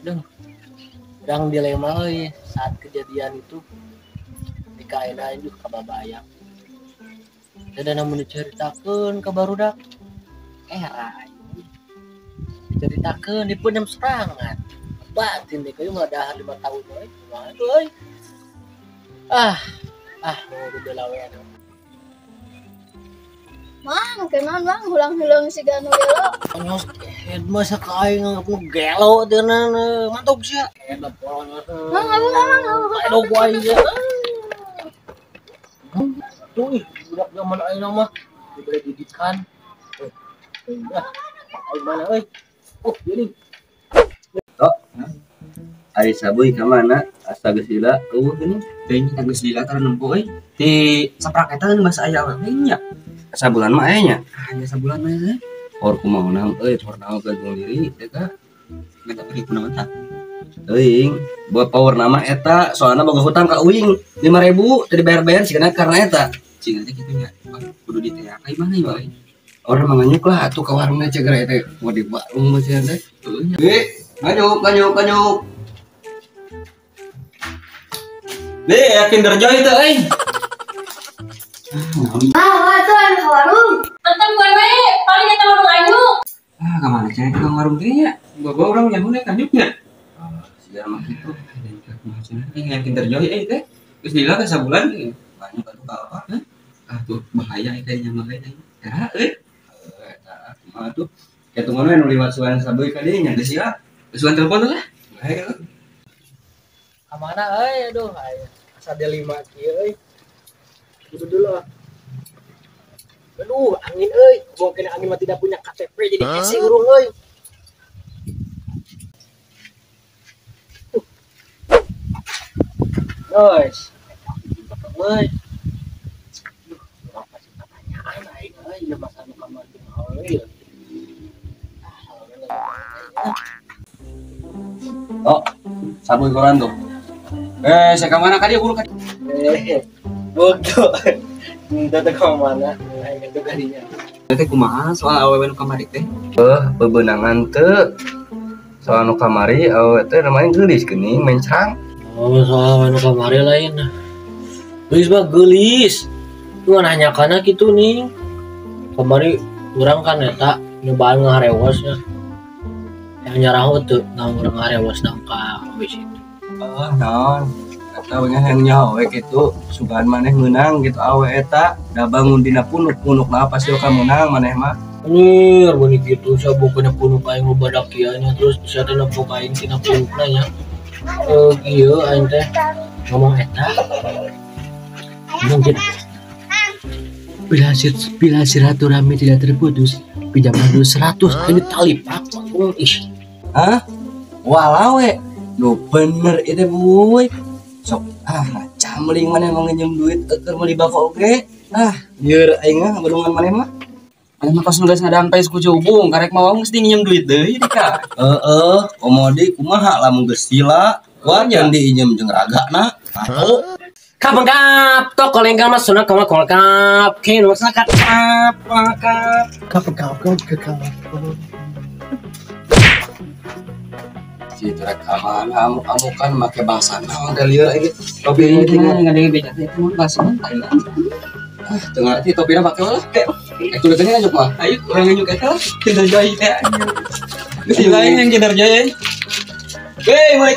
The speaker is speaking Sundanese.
Aduh, urang dilema euy saat kejadian itu di kaena aduh kababayang. Dan namun diceritakeun ka barudak era diceritakeun di pun serangan batin deh kayu mah dahar 5 tahun euy kumaha tuh euy ah ah mau udah lawe anu Mang, kenaon Mang hulang-hulang siga nu gelo. Nyos head masa ka aing nganggep nu gelo teh mantap sia. Head lah polon. Mang, mang, mang. Aduh gua aing. Tuh ih, budak zaman aing mah diberi didikan. Ah, aing mana euy? Oh, jadi. Tok. Ari sabuy ka mana? Asa geus lila eueuh geuning. Teuing geus lila tara nempo euy. Ti saprak eta bahasa aya we nya. Sabulan mah aya nya. Aya sabulan mah euy. Or kumaha naon euy, por naon gantung diri teh ka. Minta beri kunaon tah? Teuing, buat power nama eta soalna boga hutang ka uing 5.000 teu dibayar-bayar sigana karena eta. Cing teh kitu nya. Kudu diteak ka imah ieu euy. Orang manganyuk lah atuh ka warungna ceger eta mau di warung mah sia teh. Heueuh nya. Nganyuk, nganyuk, nganyuk. Deh, ya Kinder Joy teh euy. Ah, tuh anu ka warung. Antam gue we, paling eta warung anyuk. Ah, ka mana cenah ka warung teh nya? Bawa urang nyaho nya kanyuknya. Siga mah kitu. Yang Kinder Joy euy teh. Geus lila teh sabulan. Banyak atuh ka apa? Ah tuh bahaya eta nya mah euy. Era euy. Eta kumaha tuh? Kitu mah nu liwat suan sabuy ka dieu nya geus lila. Geus suan telepon lah. Bae Ka mana euy aduh aya asa D5 kieu euy. Kudu dulu ah. Aduh, angin euy. Mungkin angin mah tidak punya KTP jadi kese urung euy. Guys, euy. Duh, urang pasti pertanyaan aing euy, ieu masa nu kamari jeung euy. Oh, sabuy koran tuh. Saya ka mana ka dieu buru ka? Bodoh. Entah teh ka mana, aing itu kadinya. Teh kumaha soal awewe nu kamari teh? Bebenangan teu. Soal nu kamari awewe teh namanya geulis geuning mencrang. Oh, soal nu kamari lain. Geulis mah geulis. Lu nanya kana kitu nih. Kamari urang kan eta nyobaan ngaharewosnya. Yang nyaraho teu naon urang ngaharewos ka wis itu. Oh, naon. Eta we yang nyaho we kitu, sugan maneh meunang gitu awe eta, da bangun dina punuk-punuk na pasti ka meunang maneh mah. Anjir, beuni kitu sia bukeunna punuk aing loba dakiannya terus sia teh nempo ka aing tina punukna nya. Ieu aing teh ngomong eta. Mungkin bila silaturahmi tidak terputus, pinjaman dulu 100 ini tali pak ih. Hah? Walau we. Nu bener itu buy. Sok ah camling maneh mau nginjem duit keur meuli bako oge. Ah, lieur aing mah bedungan maneh mah. Maneh mah tos geus ngadampes ku cubung, karek mawa geus nginjem duit deui dika. Heeh, komodi kumaha lamun geus sila, wajan diinjem jeung ragana. Atuh. Kapengkap toko lengkap mas sunah koma kolkap kin wasna kap kap kapengkap kap Si rekaman amukan make bahasa naon teh lieur aing topi ini ngadenge beja teh mun bahasa Thailand. Ah, teu ngarti topina make lah. Itu teh nganjuk mah. Ayo urang nganjuk eta lah. Kinder Joy teh. Geus lain yang Kinder Joy. Hei, mulai